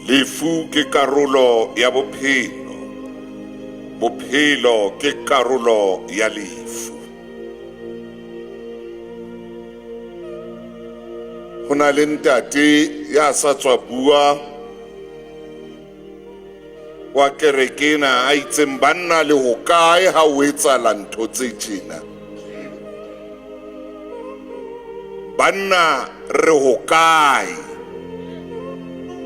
Lefu ke karolo ya bophelo. Bophelo ke karolo ya lefu. Ho na le ntate ya sa tswa bua wa kereke ena a itseng banna le hokae ha o etsahala ntho tse tjena. Banna re hokae?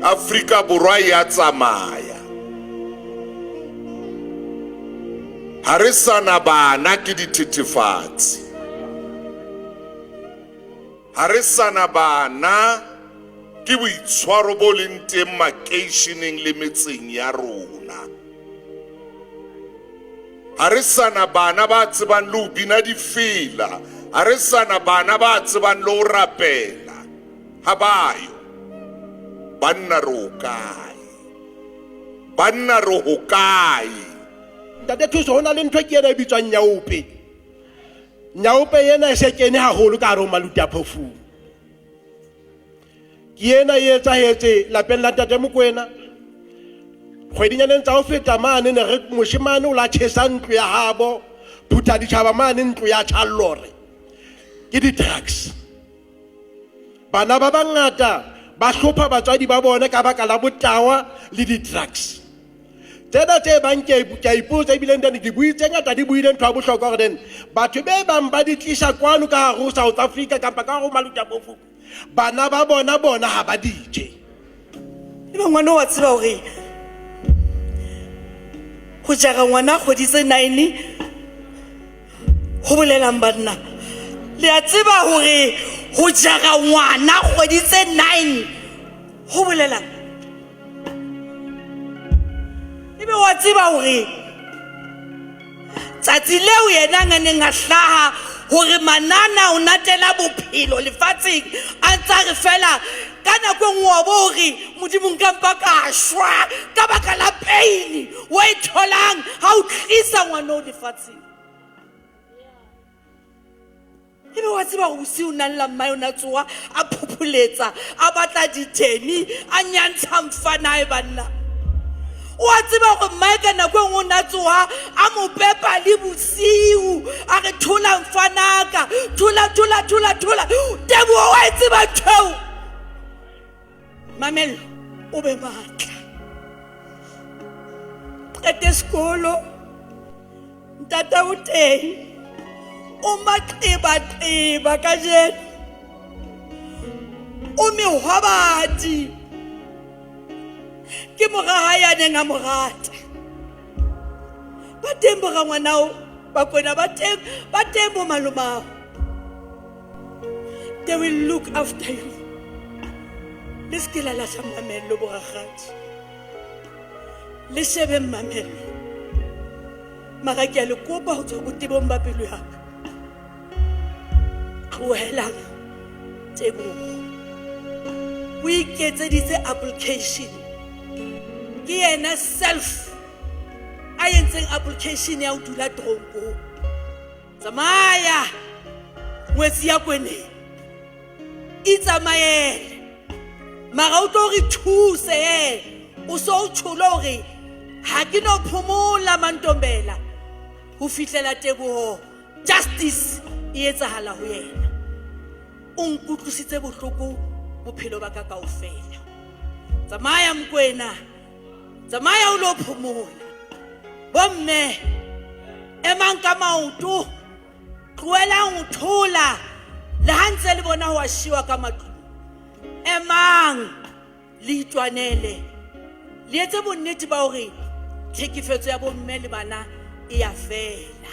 Afrika Borwa ya tsamaya. Ha re sa na bana ke dithethefatsi. Ha re sa na bana ke boitshwaro bo leng teng makeisheneng le metseng ya rona. Ha re sa na bana ba tsebang le ho bina difela. Ha re sa na bana ba tsebang le ho rapela. Ha ba yo. Banna re hokae? Banna re hokae? Ntate Thuso, ho na le ntho ke ena e bitswang nyaope. Nyaope ena e se kene haholo ka hare ho maluti a phofung. Ke ena e etsahetse lapeng la ntate Mokoena. Kgwedinyaneng tsa ho feta mane ne re moshemane o la tjhesa ntlo ya habo phutha ditjhaba mane ntlo ya tjhallore ke di-drugs. Bana ba bangata ba hlopha batswadi ba bona ka baka la botawa le di-drugs. Tsena tse bang ke a ipotsa ebile then dibui tse ngata di buile ntho ya bohlokwa gore then batho be bang ba di tlisa kwano ka hare ho South Africa kampa ka hare ho Maluti a Phofung bana ba bona bona ha ba di je. Ebe ngwana wa tseba hore ho jara ngwana kgwedi tse 9 ho bolelang banna. Le a tseba hore ho jara ngwana kgwedi tse 9 ho bolelang. Ebe wa tseba hore tsatsi leo yena a neng a hlaha hore manana o natela bophelo lefatsheng a ntsa re fela ka nako e nngwe wa bo hore modimo nka mpa ka shwa ka baka la pain o e tholang ha o tlisa ngwana o lefatsheng. Ebe wa tseba gore bosiu nang la mmae o ne a tsoa a phopholetsa a batla ditemi a nyantsha mfanae banna. O a tseba gore mmae ka nako e nngwe o ne a tsoa a mo pepa le bosiu a re thola mfanaka thola thola thola thola. Teboho wa e tseba ntho eo. Mamello o be matla. Qete sekolo. Ntata o teng o maqebaqeba kajeno o mehwabadi ke mora hae a neng a mo rata. Ba teng borangwanao Bakwena, ba teng, ba teng bo malomao. They will look after you. Le se ke la lahla mamello borakgadi. Le shebe mamello. Mara ke a le kopa ho tswa botebong ba pelo ya ka. Tlohelang Teboho. O iketseditse application. Ke yena self a entseng application ya ho dula tronkong. Tsamaya ngwetsi ya kweneng. Itsamaele. Mara o tlo re thuse he. O so o tsholo hore ha ke no phomola Mantombela ho fihlela Teboho justice e etsahala ho yena. O nkutlwisitse bohloko bophelo ba ka kaofela. Tsamaya Mokwena, tsamaya o lo phomola. Bomme emang ka maoto, tlohelang ho thola le ha ntse le bona ho a shiwa ka matlung. Emang le itwanele, le etse bonnete ba hore tlhekefetso ya bomme le bana e ya fela.